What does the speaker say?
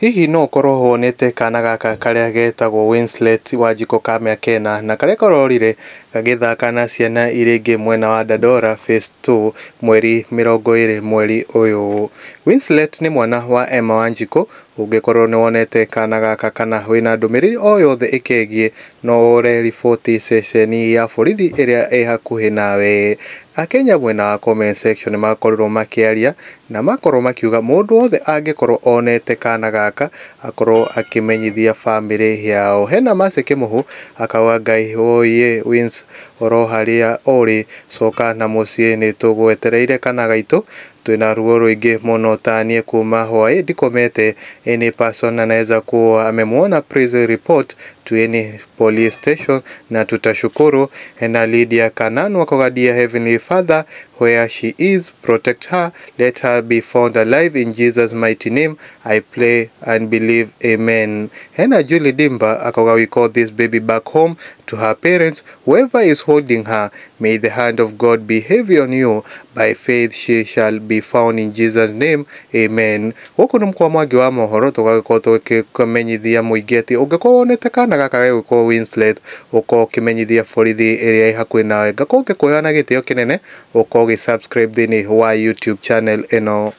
Hihi no ũkorwo wonete kana gaka karĩa getagwo Winslet Wanjikũ ka mĩaka 4 na karĩa karorire gagĩthaka na ciana iria ingĩ mwena wa Dandora Phase 2 mweri 20 mweri ũyũ. Winslet nĩ mwana wa Emma Wanjikũ. Ũngĩkorwo nĩ wonete kana gaka kana wĩna ndũmĩrĩri o yothe ĩkegiĩ, no ũhũre riboti ceceni ya borithi ĩrĩa ĩ hakuhĩ nawe. Akenya mwena wa comment section nĩmakorirwo makĩaria na makorwo makiuga mũndũ wothe angĩkorwo onete kana gaka akorwo akĩmenyithia bamĩrĩ yao. Hena Mercy Kĩmũhũ akauga, "Ngai oye, Wins oro harĩa ũrĩ, coka na mũciĩ, nĩtũgwetereire kana gaitũ, twĩna ruo rũingĩ mũno, taniĩ kuma hwaĩ ndikomete. Any person anaweza kuwa amemwona, please report to any police station na tutashukuru." Na Lydia Kananu akauga, "Dear Heavenly Father, where she is, protect her, let her be found alive. In Jesus' mighty name I pray and believe, amen." Hena Julie Dimba akauga, "We call this baby back home to her parents. Whoever is holding her, may the hand of God be heavy on you. By faith she shall be found, in Jesus' name, amen." Gũkũ nĩ mũkwa Mwangi wa mohoro, tũgagĩkorwo tũgĩkũmenyithia mũingĩ atĩ ũngĩkorwo wonete kana gaka gegwĩtwo Winslet, ũkorwo ũkĩmenyithia borithi ĩrĩa ĩ hakuhĩ nawe. Ngakorwo ngĩkũhoya na gĩtĩo kĩnene ũkorwo ũgĩ subscribe thĩinĩ wa YouTube channel ĩno.